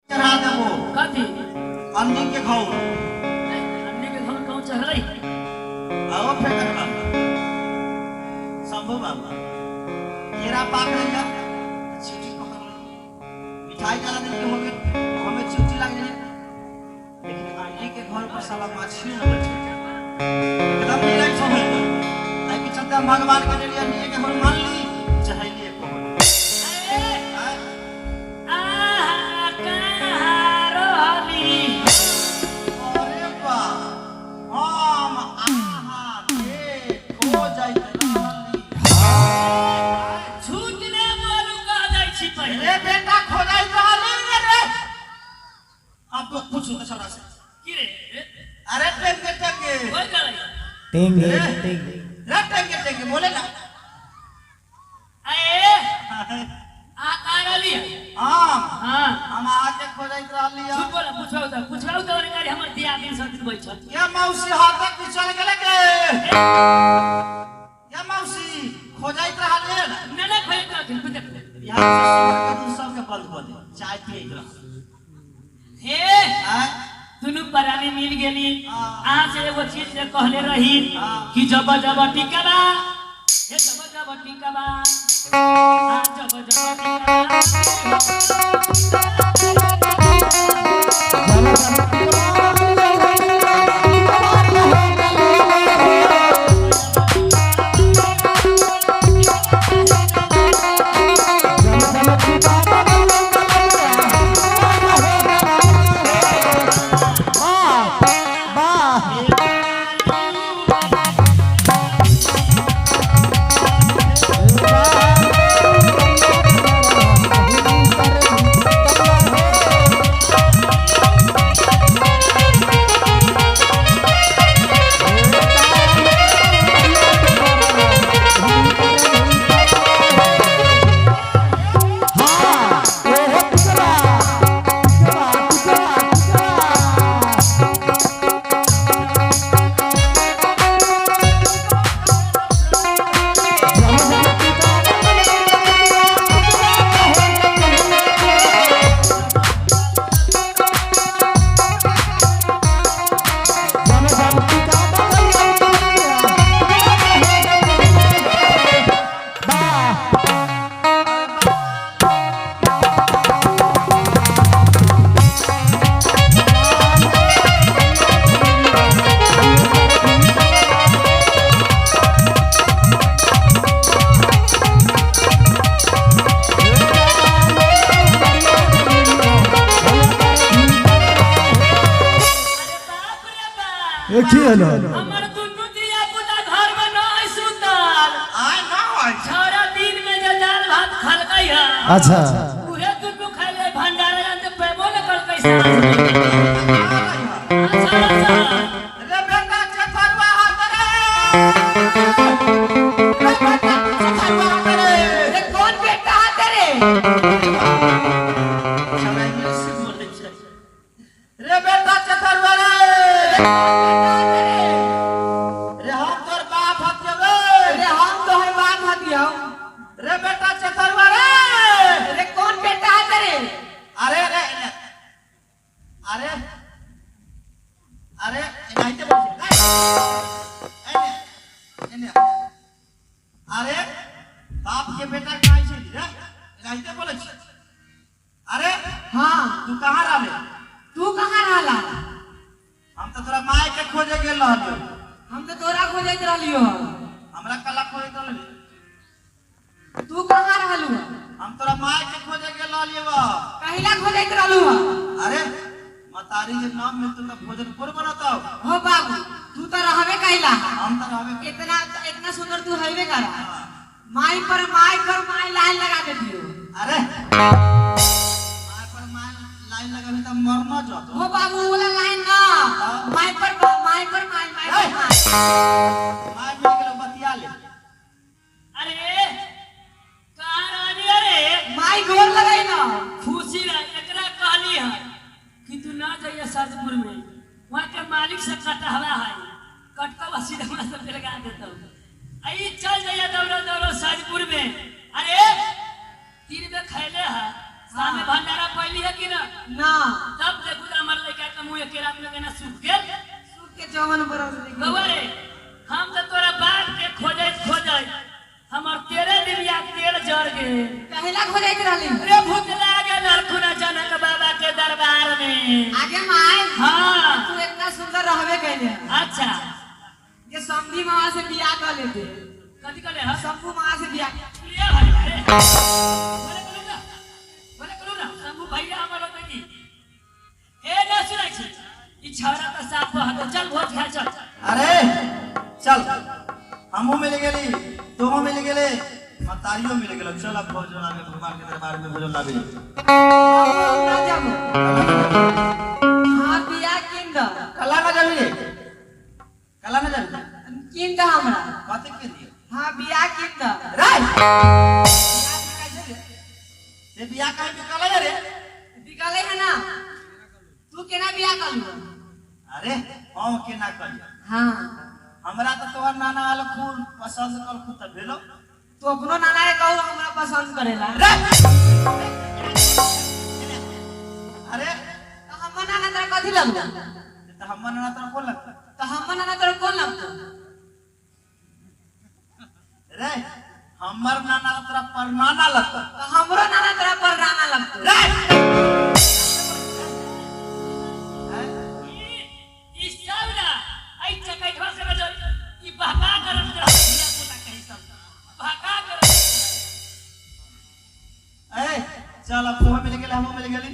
चढ़ा देबो। कथी? अन्नी के घौर। अन्नी के घौर कहूँ चढ़लै? आओ फेंकन बाबा, शंभू बाबा, केरा पाक रही, चींटी पकड़ ली, मिठाई डाला दिन के हो गए, हमें चींटी लग जाए, लेकिन अंडी के घर पर साला माछी न बैठे, एकदम निराश हो गए। आई के चलते हम भगवान के लिए अंडी के घर मान ली, चाहे लिए को। आहा, कहाँ रहली? अरे बा, हम आहा के खो जाइत रहली। झूठ ने बोलू, कह जाइ छी पहिले। रे बेटा, खोजाइत रहली रे। रे अब तो पूछू तो छोरा से। की रे? अरे टेंगे टेंगे। कोई करै? टेंगे टेंगे। रे टेंगे टेंगे, बोले ना। अए, आ कहाँ रहली? हम हाँ। हम आके खोजाइत रहली। झूठ बोला, पूछो तो, पूछो तो गाड़ी हमर दिया दिन सब दिन बैठल। या मौसी, हाथ तक चल गेले के या मौसी, खोजाइत रहली ना? ना ना, खोजे तो देख। यहाँ से सुबह के दूध सबके बंद हो दे, चाय पियैत रह। हे। आय। दुनू प्राणी मिल गेली। हाँ। अहाँ से एगो चीज जे कहले रही हाँ। कि जब जब टिकबा, हे जब जब टिकबा, हाँ, जब जब टिकबा। वाह वाह। हाँ, ओहो टुकड़ा, टुकड़ा, टुकड़ा, टुकड़ा। अरे बाप रे बाप। ए, की होलो? हमर दुनू धिया पुता घर में नहीं सुतल। आय ना होय। छोरा दिन में जे दाल भात खलकै है, अच्छा। उहे दुनू खैले, भंडारा जानते पेबो न करकै साँझ में। अच्छा अच्छा। रे बेटा चथरुआ हाथ रे, रे बेटा चथरुआ हाथ रे। रे, कौन बेटा है तेरे? छौड़ा इंग्लिश से बोलै छै। रे बेटा चथरुआ रे, रे हम तोर बाप हतियौ रे। रे, हम तो है बाप हतियौ। रे बेटा चथरुआ रे। रे, कौन बेटा है तेरे? अरे रे, अरे अरे, एनाहिते बोलै छै। एने एने, अरे बाप के बेटा कहै छै रे, एनाहिते बोलै छै। अरे। हाँ। तू कहाँ रहले? तू कहाँ रहला? हम तऽ तोरा माय के खोजे गेल रहलियौ। हम तो तोरा खोजैत रहलियो। हमरा कला खोजैत रहली? तू कहाँ रहलू? हम तोरा माय के खोजे गेल रहलियौ। कहिला खोजैत रहलू? अरे मतारी के नाम मिलतौ तऽ भोजन कोन बनतौ? हो बाबू, तू तो रहबे कहिला? हम तऽ रहबे। इतना इतना सुंदर तू हईबे करा, माई पर माई पर माई लाइन लगा देतियो। अरे my पर my line लगाबी तऽ मरनो जतो। हो बाबू, वाला लाइन ना, माई पर माई पर माई, माई पर माई। My मिल गेलो, बतिया ले। अरे कहाँ रहली अरे? माई गोर लगाई ना। खुशी रह, एकरा कहली है कि तू ना जाइए सरजपुर में, वहाँ के मालिक से कटहवा है, कटकवा सीधा सब लगा देता हूँ। आई चल जाइए दौड़ो दौड़ो साजपुर में। अरे 3 में खैले है, सामने भंडारा पहली है कि ना? ना। तब देखू त हमर लड़का के मुंह एक रात में केना सूख गेल। सूख के 54 बरस देख। बउआ रे, हम तो तोरा बाप के खोजैत खोजैत हमर 13 डिबिया तेल जर गेल। कहिला खोजैत रहली? रे भूत लागल हरखुना जनक बाबा के दरबार में। आगे माय। हाँ। तू इतना सुंदर रहबे कैले। अच्छा। ये समधी मामा से बियाह कर लेते। कथी कहले ह? शंभू मामा से बियाह। प्रिय भाई रे। बोले करू ना, बोले करू ना, शंभू भैया हमर होते की। ए ना सुनै छी, ई छौड़ा त साफ कहतो, चल भोज खाय चल। अरे चल, हमहू मिल गेली, तोहू मिल गेले, मतारियो मिल गेलो। चल अब भोजन लाबे, भगवान के दरबार में भोजन लाबे। ना जाबो। हां बियाह किन द। कला ना जाबी रे, कला ना जाबी। किन द हमरा। कथी किन दियो? हां बियाह किन द। रे ये बियाह काहे बिकाले रे? बिकाले है ना, तू केना बियाह करलू? अरे हम केना करियो? हां हमरा त तोहर नाना आल खून पसंद करखू त भेलो। तू अपनो नाना के कहू हमरा पसंद करेला। रे अरे तो हमर नाना तोरा कथी लगलो? त हमर नाना तोरा कोन लगतो? तो हमर नाना तोरा कोन लगतो? रे हमर नाना तोरा परनाना लगतो। तो हमरो नाना तोरा परनाना लगतो। रे ई सब ना आई चकैठवा से बजल ई बहका करत रह धिया पुता कही सब बहका करत। ए चल अब तोह मिल गेले, हमहू मिल गेली।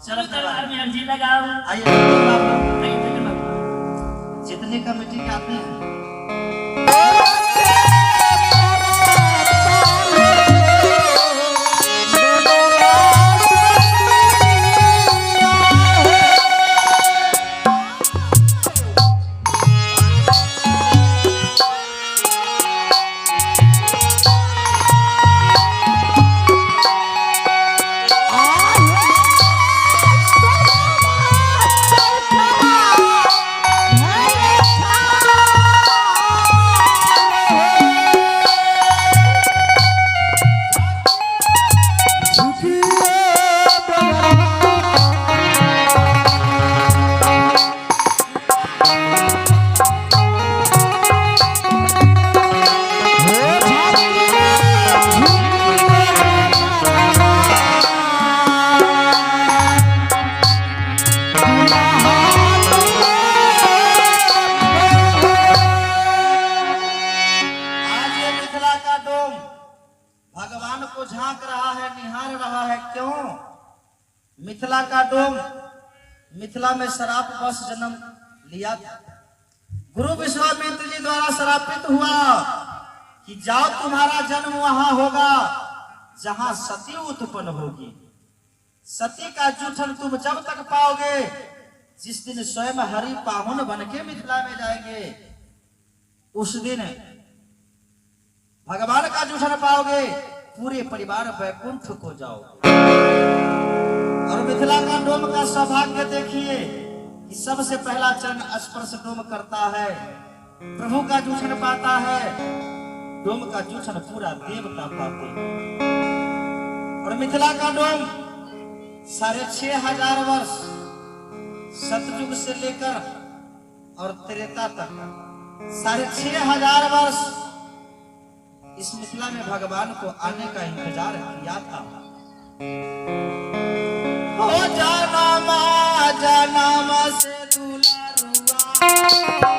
चलो दरबार में अर्जी लगाओ। आइए आइए बाबू। जितने कमेटी के आते हैं आज ये मिथिला का डोम भगवान को झांक रहा है, निहार रहा है। क्यों? मिथिला का डोम, मिथिला में शराप बस जन्म लिया था। गुरु विश्वामित्र जी द्वारा शरापित हुआ कि जाओ तुम्हारा जन्म वहां होगा जहां सती उत्पन्न होगी। सती का जूठन तुम जब तक पाओगे जिस दिन स्वयं हरि पाहुन बनके मिथिला में जाएंगे, उस दिन भगवान का जूठन पाओगे, पूरे परिवार वैकुंठ को जाओगे। और मिथिला का डोम का सौभाग्य देखिए कि सबसे पहला चरण स्पर्श डोम करता है, प्रभु का जूठन पाता है, डोम का जूठन पूरा देवता पाते हैं। और मिथिला का डोम 6500 वर्ष सतयुग से लेकर और त्रेता तक 6500 वर्ष इस मिथिला में भगवान को आने का इंतजार किया था। हो जाना माँ जाना माँ से दुलारुआ।